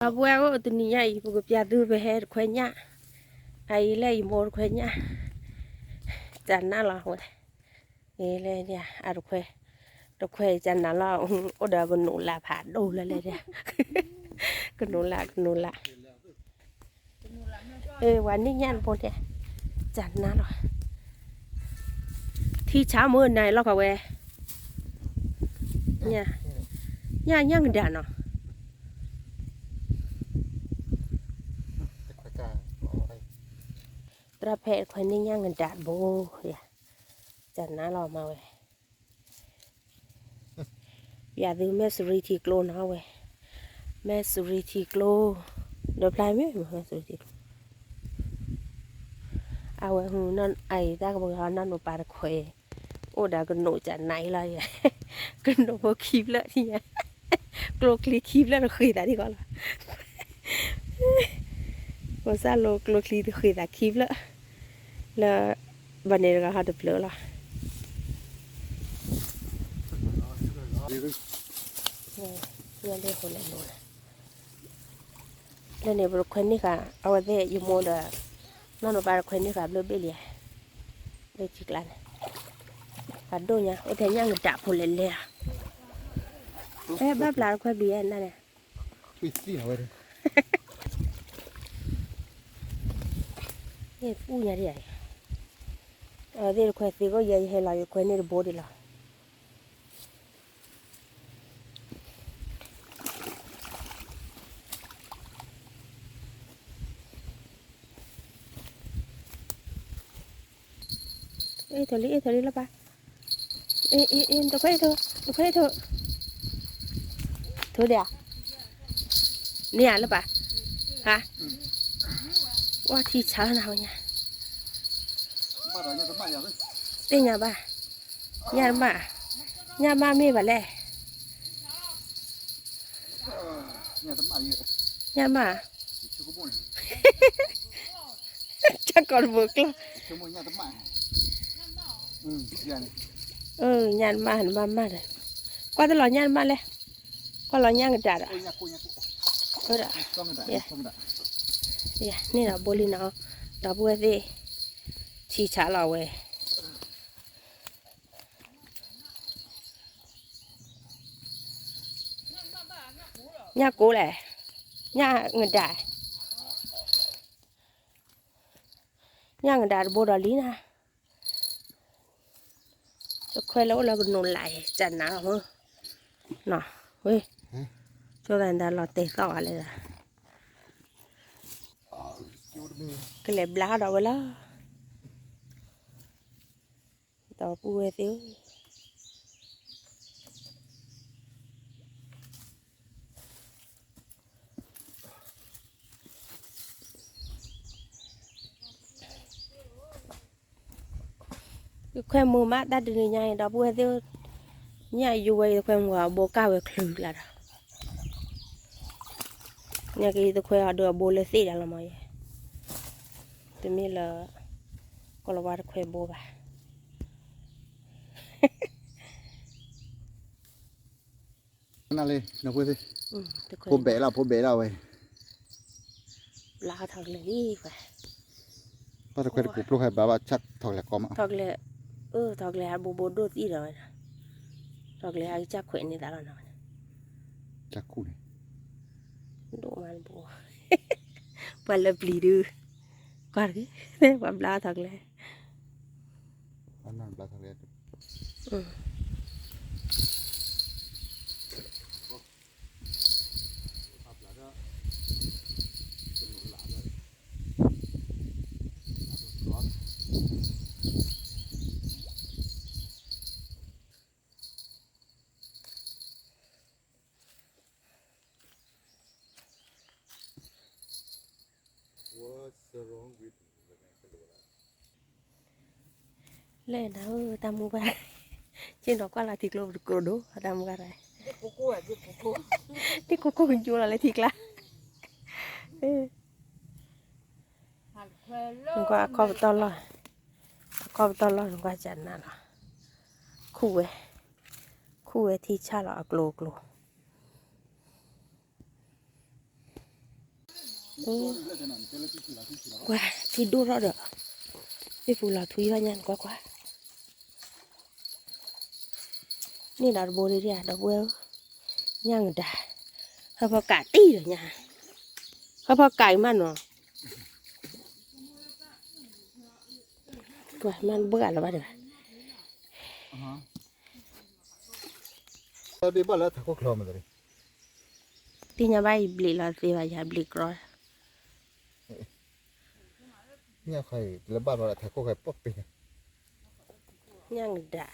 အဝဲအိၣ်တနံၤညါအံၤ ပကပျးသုပဟဲတခွဲညၣ်, အအံၤလၢယမိၢ်တခွဲညၣ်, တၢ်နါလီၤဝဲ, အလၢအတခွဲ, တခွဲတၢ်နါလီၤ, အိၣ်ဒီးကနိးလးဖးဒိၣ်လၢလဲၣ်, ကနိးလး ကနိးလး ဝၤန့ၢ်ညၣ်တဘိန့ၣ်, တၢ်နါလီၤ, ထံဆးမုၢ်နၤလီၤခီဝဲ, ညၣ် ညၣ် ညၣ်ကဒၣ်နီၤ, သရၣ်ဖဲတခွဲန့ၢ်ညၣ်ကဒၣ်တဘိ, တၢ်နါလီၤမၤဝဲ ပျးသုမဲၢ်စရံထံကျိနီၤဝဲ, မဲၢ်စရံထံကျိ, ဒီးဖျါမ့ၢ်မဲၢ်စရံထံကျိ, အဝဲ အအံၤတၢ်ကပၤနီၢ်နိးပၤတခွဲ, အိၣ်ဒီးကနိးကနၤအံၤလီၤ, ကနိးဖိခံဖျၢၣ်ထံၣ်ညါ, ကျိချံခံဖျၢၣ်တဃ့သးဒ်ကီးလီၤ, ပစၢ်လိကျိချံတဃ့သးခံဖျၢၣ်, လၢ ဘၣ်န့ၣ်တဂၤဟီတဖျၢၣ်လီၤ, လၢန့ၣ်ပတခွဲန့ၢ်ဃာ် အဝဲသ့ၣ်ယမိၢ်ဒီး နီၢ်နိးပၤတခွဲန့ၢ်ဃာ်ဘျၢဘ့ၣ်လံ, လၢထံကျါန့ၣ်, ဖးဒိၣ်ညါ အိၣ်ထဲညၣ်ကဒၣ်ဖိလဲၤလဲၤလီၤ, အဲ ဘၣ်ပျးတခွဲဘျုးယဲနၤန့ၣ် န့ၣ်ပူညါဒ်ယၤ, အဝဲသ့ၣ်တခွဲသ့ကိၣ်ယဲ ယဟဲလီၤယခွဲန့ၢ်တဘိဒံးလီၤ, အ့ၣ်ထိၣ်လံ အ့ၣ်ထိၣ်လံလၢပၢ်, အ့ၣ် အ့ၣ် အ့ၣ် တခွဲအ့ၣ်ထိၣ် တခွဲအ့ၣ်ထိၣ်, ထိၣ်ဒံးဧါ, န့ၢ်ဧါလၢပၢ်, ဟါ, ဝါထံဆးလီၤနၤဝဲညါ, သ့ၣ်ညါဘၣ်, ညၣ်တမၣ်, ညၣ်မၣ်မ့ၢ်ဘၣ်လဲၣ် ညၣ်တမၣ်, ကၢ်ကီၢ်တဘိကျီၢ်, ညၣ်တမၣ် နမၤမၢ်ဒီး, ကွၢ်တလီၤညၣ်တမၣ်လဲၣ်, ကွၢ်လီၤညၣ်ကဒၣ်ဒီး, န့ၢ်ဒီးဘိလံနီၤ, ဒီပုၢ်ဝဲၢ်သ့ၣ်, ထံဆးလီၤဝဲ ညၣ်ကိးလဲၣ်, ညၣ်ငဒၣ်, ညၣ်ငဒၣ်တဘိဒီးလံနၤ, တခွဲလၢအိၣ်လၢကနိးလးအံၤ တၢ်နါလီၤ, ဝဲ, ကၠိသးန့ၣ်တၢ်လီၤတဲာ်သီၣ်ဝဲလၢ, ကလဲၤဘျါဒီးဝဲလီၤ ဒီပုၢ်ဝဲၢ်သ့ၣ်ဧၢ, ယခွဲမုာ်မး တၢ်တနံၤညါအံၤ ဒီပုၢ်ဝဲၢ်သ့ၣ်ဧၢ, ညၣ်ယိဝဲအံၤ ယခွဲမုာ်အဘိကၢ်ဝဲချုးကျါဒီး, ညၣ်က့ၤယတခွဲအီၤဒီးအဘိလၢသ့ၣ်ဒၣ်လီၤမးယဲ, တမ့ၢ်လၢ ကီၢ်လီၤဝါတခွဲဘိဘၣ် နလံ နဝ့သ့ၣ်, ဖိဘဲးလီၤ ဖိဘဲးလီၤဝဲ, ဘျါထီၣ်ကလဲၤလံ, ဘၣ်တခွဲတပူၤဖျိၣ်ဟဲဘၣ်ဘၣ်ဆၣ်ထီၣ်ကလဲၤကီမး, ထီၣ်ကလဲၤ, အၢ ထီၣ်ကလဲၤဟးဘိဘိဒိၣ်သံဒီးဝဲဒၣ်, ထီၣ်ကလဲၤဟးကစၢ်ခွဲးန့ၢ်သးလီၤနီၤ, ကစၢ်ခူၣ်န့ၣ်, ဒိၣ်မးတဘိ, ပှၤလၢပျံၤဒုး, ကွၢ်တဂ့ၤ, ပှၤဘျါထီၣ်ကလဲၤ ဘျါထီၣ်ကလဲၤ လဲၣ်နၤဧၢ တၢ်မူဘၣ်, က့ၤနီၢ်ကွၢ်လီၤထံကျိပတကြိးဒိၣ် တၢ်မူဘၣ်, ဒ့ၣ်ကိၢ်ကိၢ်ကညိလီၤလၢထံကျါ, နကွၢ်အခီပတီၢ်လီၢ်, အခီပတီၢ်လီၢ်နကွၢ်ကနၤလီၤ, ခူၣ်ဝဲ, ခူၣ်ဝဲထံဆၣ်လီၤအကျိၤအကျိၤ အ အိ, ကွၢ် ထံဒိၣ်ထီၣ်ဒီး, မ့ၣ်ပူၤလီၤထွံဘၣ်ညါန့ၣ် ကွၢ်ကွၢ်, န့ၢ်ဒီးတဘိဒံးဧါ ဒီပုၢ်ဝဲၢ်ဧၢ, ညၣ်ကဒါ, ဟၢဖီကးတံၢ်ဒီးညၣ်, ဟၢဖီကးအံၤမးနီၤ, ကွၢ်မးဘၣ်လီၤဘၣ်ဒီး သ့ၣ်ညါဘၣ်အံၤဘျံးလီၤသ့ဘၣ် ယဘျံးကြီ, ညၣ်ကဒါ,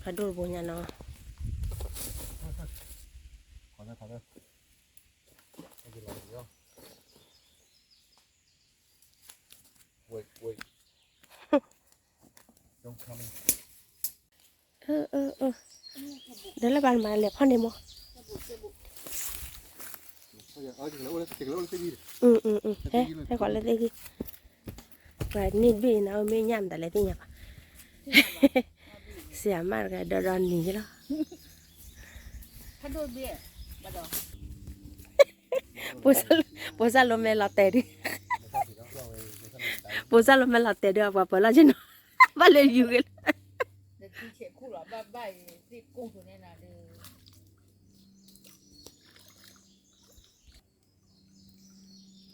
ဖးဒိၣ်တဘိညါနီၤ, ဒီးလၢဘၣ်မၤလဲၤဖီၣ်န့ၢ်မး, ဟဲ ဟဲဃီၤလၢသ့ၣ်ဂံၢ်, ပှၤန့ၢ်တဘ့ၣ်နၤ မ့ၢ်ညၣ်မတၤလဲၣ်သ့ၣ်ညါဘၣ်, စံးအမါတဂၤဒီးဒီနံၤလီၤ. ပိစၢ်လိမဲာ်လီၤတဲာ်ဒု, ပိစၢ်လိမဲာ်လီၤတဲာ်ဒု အပှၤပၢၤလီၢ်က့နီၤ, ဘၣ်လၢယူၤဂ့ၤလီၤ.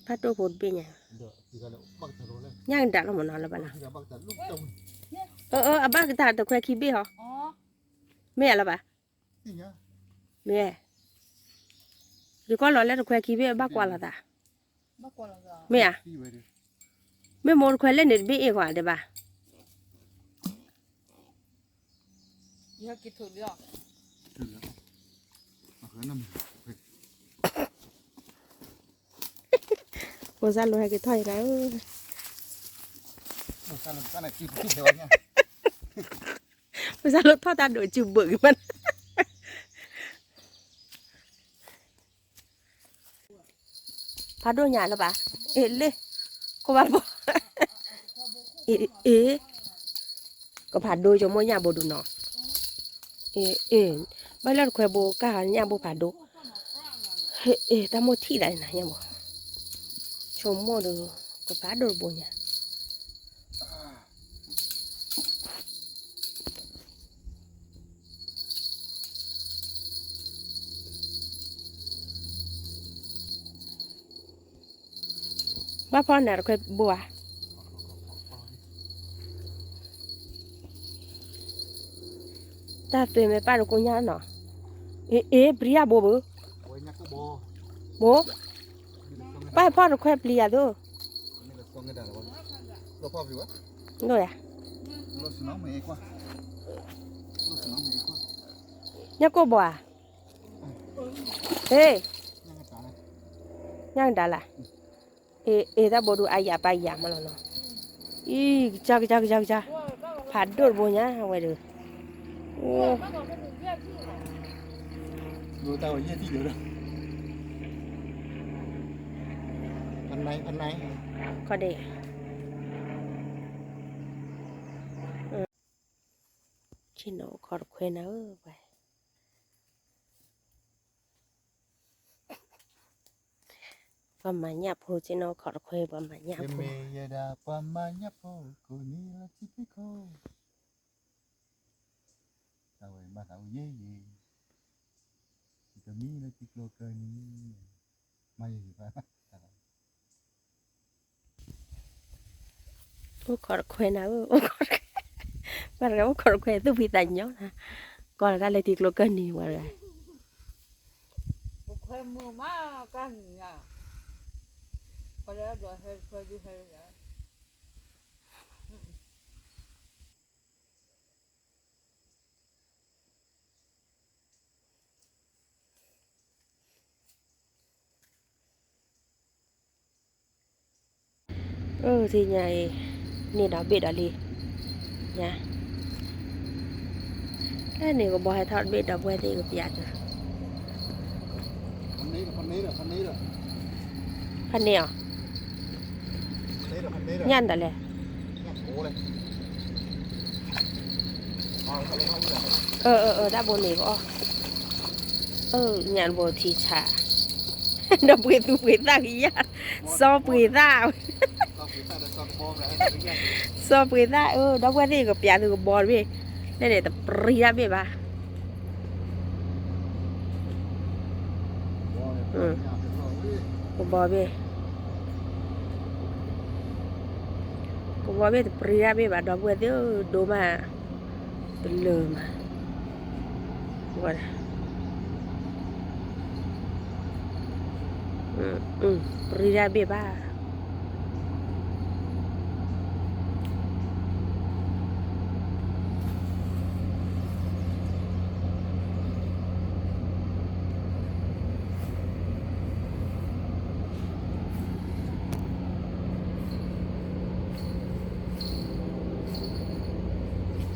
ဖးဒိၣ်ဖိတဘ့ၣ်ညါ, ညၣ်ကဒါလီၤမနီၤလၢဘၣ်နီၤ, အဘၣ်ကတၢၢ်တခွဲခံဘ့ၣ်ဟီ, မ့ၢ်အလၢဘၣ်, မ့ၢ်, ယကွၢ်လီၤလၢတခွဲခံဘ့ၣ်ဘၣ်ကွၢ်လီၤသး, မ့ၢ်ဧါ, မ့ၢ်မိၢ်တခွဲလၢန့ၣ်တဘ့ၣ်အ့ၣ်ကွၢ်ဒဲးဘၣ် ပိစၢ်လိဟဲက့ၤထီၣ်အံၤနၤဧၢ, ပိစၢ်လိထီၣ်တၢ်ဒိးစုဘၢၣ်ဂ့ၤမး ဖးဒိၣ်ညါလၢၤဘၣ်, အ့ၣ်လ့, ခိၣ်ဘၣ်ဘီ, အ့ၣ်, ကဖးဒိၣ်ယမိၢ်ညၣ်ဘိဒုနီၤ, အ့ၣ်, ဘၣ်လၢတခွဲဘိကၢ်ဟီညၣ်ဘိဖးဒိၣ်, အ့ၣ် တၢ်မိၢ်ထံၣ်ဒၣ်နၤညၣ်ဘိ, ဆိကမိၣ်ဒီး, ကဖးဒိၣ်တဘိညါ ဘၣ်ဖီၣ်နၤတခွဲဘိဧါ, တၢ်သွဲမဲာ်ပၢ်တကိးညါနီၤ, အ့ၣ် အ့ၣ် ပျံၤယၤဘိဘၣ်, ဘိ, ပၢ်ဖီၣ်တခွဲပျံၤယၤသိး, ဒိၣ်ယၤ, ညၣ်ကိၢ်ဘိဧါ, ဟ့ၣ်, ညၣ်ကဒါလၢ်, အ့ၣ် အ့ၣ် တၢ်ဘိဒုးအါယၤပၢ်ယၤမးလီၤနီၤ, အံၤ ကစၢ် ကစၢ် ကစၢ် ကစၢ်, ဖးဒိၣ်တဘိညါဝဲဒီး, အိ, ခီဒ့ၣ်, ဆ့ၣ်နီၤအိၣ်ခိးတခွဲနၤဧၢ, ပှၤ ပှၤမၤညၣ်ဖိ ဆ့ၣ်နီၤအိၣ်ခိးတခွဲ ပှၤမၤညၣ်ဖိ, ယမ့ၢ်ယဲဒၣ်ပှၤမၤညၣ်ဖိ ကိးနံၤလၢထံဖံးခိၣ်, တၢ်ဝဲဘၣ်သးအိၣ်ယဲယဲ, ယကမံလၢထံကျိကၢနံၤ, မၤယဲယဲဘၣ် အိၣ်ခိးတခွဲနၤဧၢ, အိၣ်ခိးတခွဲ, ပှၤတဂၤအိၣ်ခိးတခွဲ သူၣ်ဖှံသးညီနၤ, ကိးလီၤတၢ်လၢထံကျိကၢနံၤပှၤတဂၤ, အိၣ်ထံၣ်ညါအံၤ, န့ၢ်ဒီးဘ့ၣ်ဒီးလံ, ညါ, အဲန့ၣ်ကဘီဟဲထီၣ်တဘ့ၣ်ဒီးပဝဲသ့ၣ်ကပျးတၢ်, ဖးန့ၢ်အီၤ, ညၣ်ဒၣ်လဲၣ်, အၢ အၢ အၢ တၢ်ဘိန့ၣ်ကီး, အၢ ညၣ်တဘိထံဆး, ဒီပုၢ်ဝဲၢ်သူပှ့ၤသၣ်ကယၢ်, စီပှ့ၤသၣ်, စီပှ့ၤသၣ်, အၢ ဒီပုၢ်ဝဲၢ်သ့ၣ်ကပျးသုကဘီတဘ့ၣ်, နဲန့ၣ်တပြံတၢ်ဘ့ၣ်ဘၣ်, ကဘီဘ့ၣ် ကဘီဘ့ၣ်တပြံတၢ်ဘ့ၣ်ဘၣ် ဒီပုၢ်ဝဲၢ်သ့ၣ်ဧၢ ဒိမး, တလၢာ်မး, ပြံတၢ်ဘ့ၣ်ဘၣ်. လ့ၣ်မ့ၣ်အူအီၤကိးသီၣ် ကဘီအီၤကိးသီၣ်, တၢ်ကဘီအသီၣ်, ပှၤကတုၢ်အီၤ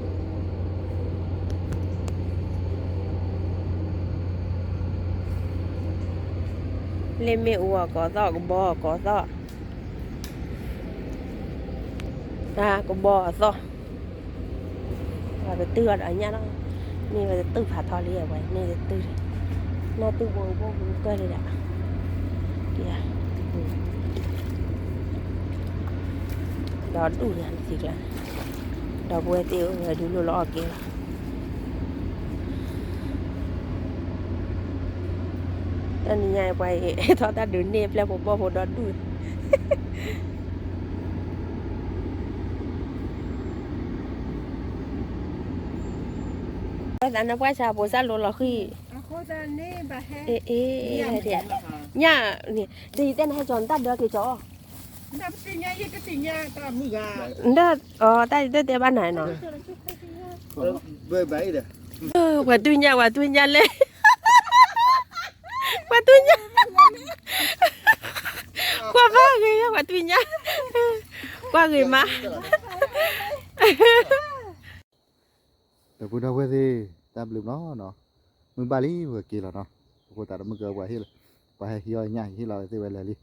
ဒီးညၣ်လီၤ, မ့ၢ်ဝဲတတုၢ်ဖးထီလံ ပှၤမ့ၢ်တတုၢ်လံ, နီၢ်တုၢ်ဘိဘိဘိကၢၢ်လံဒီး, ဒီဒူၣ်ညါနသံကျါ, ဒီပုၢ်ဝဲၢ်သ့ၣ်ဧၢ ဝဲဒုးလိၣ်လီၤအီၣ်က့ၤလီၤ. တနံၤညါအံၤပှၤအံၤ ထီၣ်တၢ်ဒုးန့ၢ်အပျဲၢ်ဖိဘီၣ်ဖိဒီဒူၣ်, ဝဲသးနပှၢ်ဆါဖိစၢ်လိလီၤဃံ, အ့ အ့ ညၣ်န့ၣ် ဒ်ယတဲနဟဲကၠီနတၢ်ဒၢက့ၤကၠီ, ဒ် တၢ်ယတဲတဲဘၣ်နၤနီၤ, ပှၤတူၢ်ညၣ် ပှၤတူၢ်ညၣ်လဲၣ်, ပှၤတူၢ်ညၣ်, ကွၢ်ဘၣ်ဂ့ၤ ပှၤတူၢ်ညၣ်, ကွၢ်ဂ့ၤမး ဒီပုၢ်ဒီဝဲၢ်သ့ၣ် တၢ်ဘျုးနီၤ, မုၢ်ဘၣ်လံ ပကက့ၤလီၤနီၤ, အဃိသတးဒီးမုၢ်ကပှၤဟ့ၣ်လီၤ, ပှၤဟဲဟံးအီၣ်ညၣ်ဟ့ၣ်လီၤဝဲသ့ၣ်ဝဲလၢာ်လံနီၤ,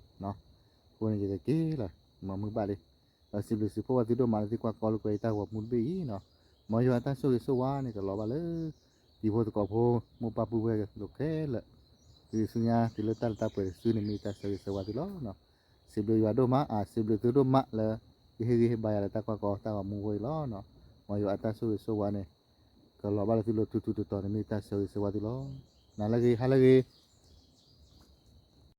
အဃိန့ၣ်ယကက့ၤလီၤ, မ့ၢ်မုၢ်ဘၣ်လံ, ဒီးစံးဘျုးစံးဖှိၣ်ဘၣ်သုဒိၣ်မးလၢသုကွၢ်ကီလိာ်ကွဲအံၤတၢ်ဂီၤမူတဘ့ၣ်အံၤနီၤ, မ်ယွၤအတၢ်ဆိၣ်ဂ့ၤဆိၣ်ဝါန့ၣ် ကလီၤဘၣ်လၢ တံၤဖိသကိးဖိ မိၢ်ပၢ်ပုၢ်ဝဲၢ်လိာ်ခဲလၢာ်, တုၤဆူညါတုၤလၢတၢ်လၢတၢ်ပှဲၤတစုန့ၣ် မ့ၢ်တၢ်ဆၢဂ့ၤဆၢဝါသုလီၤ. စံးဘျုးယွၤဒိၣ်မး အါ စံးဘျုးသုဒိၣ်မးလၢ သုဟ့ၣ်ဂံၢ်ဟ့ၣ်ဘါယၤလၢတၢ်ကွၢ်ကီတၢ်ဂီၤမူအဃိအံၤလီၤ. မ်ယွၤအတၢ်ဆိၣ်ဂ့ၤဆိၣ်ဝါန့ၣ် ကလီၤဘၣ်လၢသုလိၤထူထူတီတီန့ၣ်မ့ၢ်တၢ်ဆၢဂ့ၤဆၢဝါသုလီၤ. နၤလၢအဂ့ၤ ဟါလၢအဂ့ၤ,